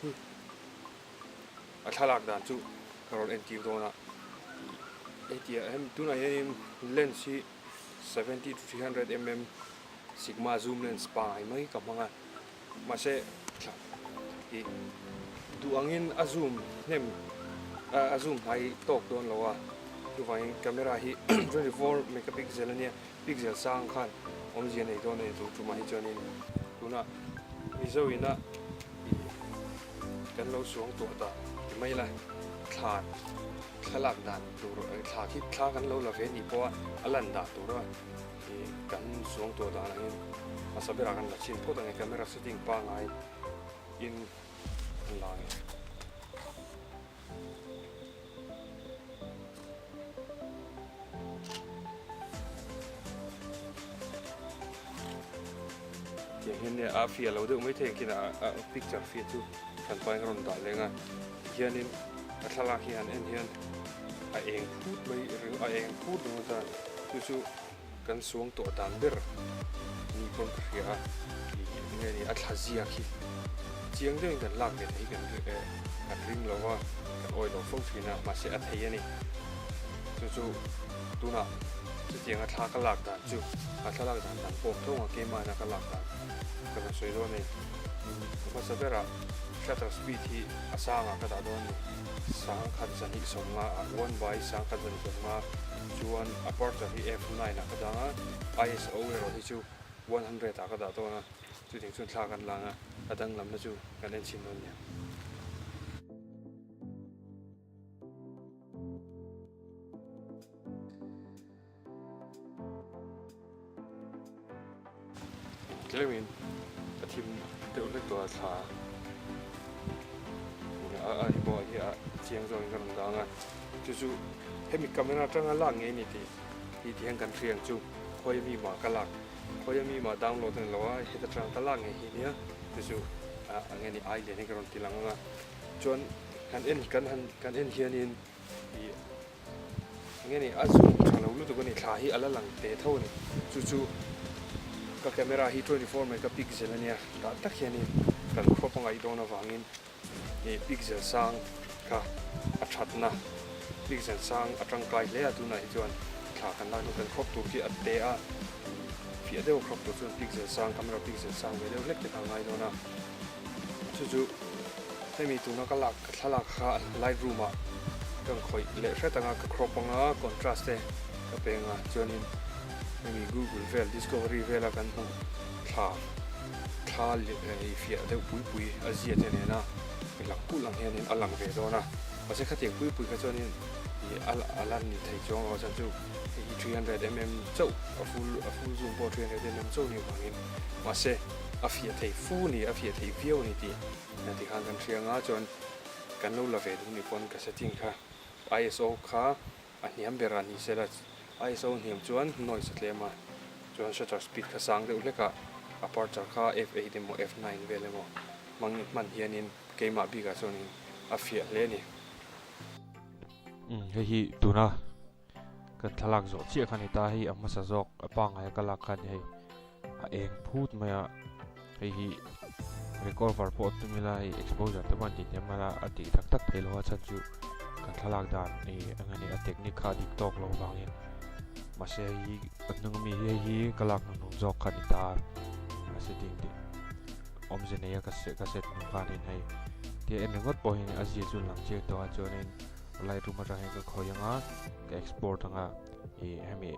A thlalak dan chu ka rawn entir dawn a, hetia hemi tunah hianin lens hi 70 to 300 mm sigma zoom lens pangai mai ka hmang a, mahse thla ih duh angin a zoom hnem a zoom hnai tawk dawn lo a, chuvangin camera hi 24 megapixel ania pixel sang khan awmzia nei dawn a ni chu tumah hi chuanin tunah Mizo ina ih kan lo suang tuah ta ti mai la thla thlalak dan tur thla khi thla kan lo la ve nih pawha a lan dah tura ih kan suang tuah dan angin hmasa berah kan la chhin phawt ang e camera setting pangai in kan la ang e. Tiang hian nia a fiah lo deuh mai thei ang khian a picture fiah chu hran pain ka rawn dah leng a tihianin a thlalak hi han en hian a eng phut mai a eng phut ringawt a chu chu kan suang tawh dan ber ni pawn ka hria a ih enge ni a thla ziak hi chiang deuhin kan lak ve thei kan eh kan ring lo va kan awi lo fo thin a mahse a thei a ni chu chu tunah chutianga thla ka lak dan chu a thla lak dan dan pawh tho ang a keimahna ka lak dan ka rawn sawi dawn a ni hmasa berah shutter speed hi a sangah ka dah dawn a ni sangkhat zahnih sawmnga ah one by sangkhat zahnih sawmnga. Chuan aperture hi f9 ah ka dang a, ISO erawh hi chu 100 ah ka dah dawn a, chutiang chuan thla kan lang a, a danglamna chu kan en chhin dawn nia. Tlemin a thim deuh hlek tawh a thla a hi pawh hi a chiang zawngin ka rawn dang a chu chu hemi camera atanga lak ngei a ni tih hi ti hian kan hria ang chu khawi ami mah ka lak khawi ami mah download a ni lo a heta tang ka lak ngei hi nia chu chu a eng nge ni ai lian hi ka rawn ti lang ang a chuan kan en kan han kan en hianin ih. Enge ni a zoom tha lo lutuk a ni thla hi a la lang teh tho a ni chu chu ka camera hi 24 megapixel a nia tah tak hianin kan crop a ngaih dawn avangin ih pixel sang kha a thatna pixel sang a tangkai hle a tunah hi chuan thla kan lak hnu kan crop tur khi a te a fiah deuh a crop tur chuan pixel sang camera pixel sang ve deuh hlek te kha a ngai dawn a chu chu hemi tuna ka lak ka thlalak kha lightroom ah ka khawih leh hret anga ka crop anga contrast te ka peng a chuanin hemi google vel discovery vela kan hmuh thla thla leh fiah deuh pui pui a zia te nena lang kulh ang hianin a lang ve dawn a mahse khatiang pui pui kha chuanin ih a lan ni thei chuang lo a chhan chu hei hi 300 mm chauh a full a full zoom pawh 300 mm chauh ni avangin mahse a fiah thei fu ni, a fiah thei viau a ni tih ti khan kan hria anga chuan kan lo la ve duh ni pawn ka setting kha ISO kha a hniam ber a ni sela ISO hniam chuan noise a tlem a chuan shutter speed kha sang deuh hlek a aperture kha f8 emaw f9 vel emaw hmang hman hianin keimah bikah chuanin a fiah hle a ni. Umm hei hi tuna kan thlalak zawh chiah kha ni ta hei a hmasa zawk a pangngai a ka lak kha a ni hei. a eng phut mai a hei hi recorver pawh tum ila hei exposure te pawh an tih hniam a a tih tak tak theih loh a chhan chu kan thlalak dan ih eng nge ni a technique kha a dik tawk loh vangin mahse hei hi a hnung ami hi hei hi ka lak hnuhnung zawk kha a ni ta a setting tih awmze nei a ka ka set hnu khanin hei tia en ringawt pawh hian a zia chu a lang chiang tawh a chuanin lightroom atang hian ka khawih ang a ka export ang a ih hemi.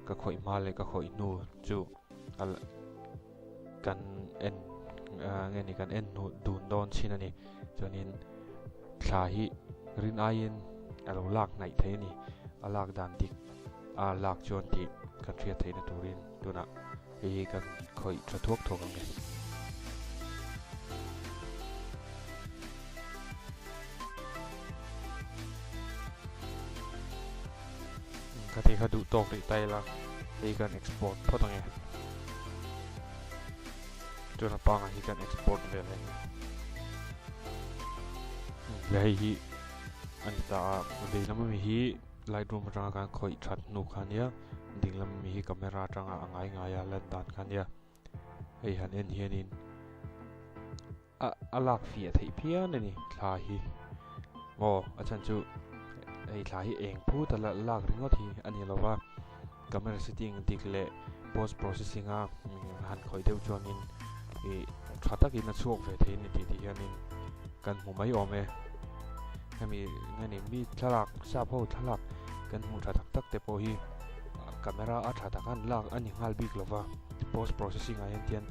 Ka khawih hma leh ka khawih hnu chu kan en nge ni kan en hnu dun dawn chin a ni chuanin thla hi rin aiin a lo lak hnaih thei a ni a lak dan dik a lak chuan tih kan hriat theihna turin tunah hei hi kan khawih tha thuak thuak ang e. Ka ti kha duh tawk rih ta ila hei kan export phawt ang e chuan a pangah hi kan export ve leh le hei hi a ni ta a veilam ami hi lightroom atanga kan khawih that hnu kha nia dinglam ami hi camera atanga a ngai ngai a lan dan kha nia hei han en hianin. A a lak fiah theih phian a ni thla hi aw a chhan chu hei thla hi eng phut a lak ringawt hi a ni lova camera setting dik leh post processing a han khawih deuh chuanin ih tha takin a chhuak ve thei a ni tih tih hianin kan hmu mai awm e hemi nge ni mi thlalak sap ho thlalak kan hmuh tha tak tak te pawh hi camera a tha tak a an lak a ni nghal bik lova post processing ah hian tian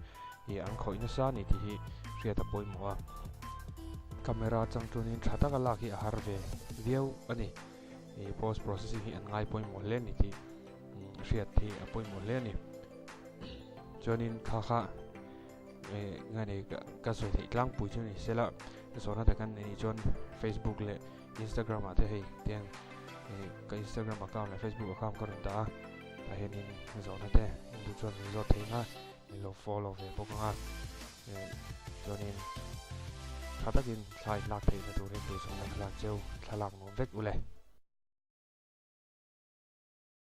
ih an khawih nasa a ni tih hi hriat a pawimawh a camera atang chuanin tha taka lak hi a har ve viau a ni ih post processing hi an ngai pawimawh hle a ni tih hriat hi a pawimawh hle a ni chuanin kha kha ih nge ni ka sawi theih tlangpui chu ni sela zawhna te kan neih chuan facebook leh instagram ah te hei tiang ih ka instagram account leh facebook account ka rawn dah a tah hianin zawhna te duh chuan min zawt thei ang a. Min lo follow ve bawk ang a, chuanin tha takin thla in lak theihna turin duhsakna ka hlan cheu, thlalak nuam vek u le.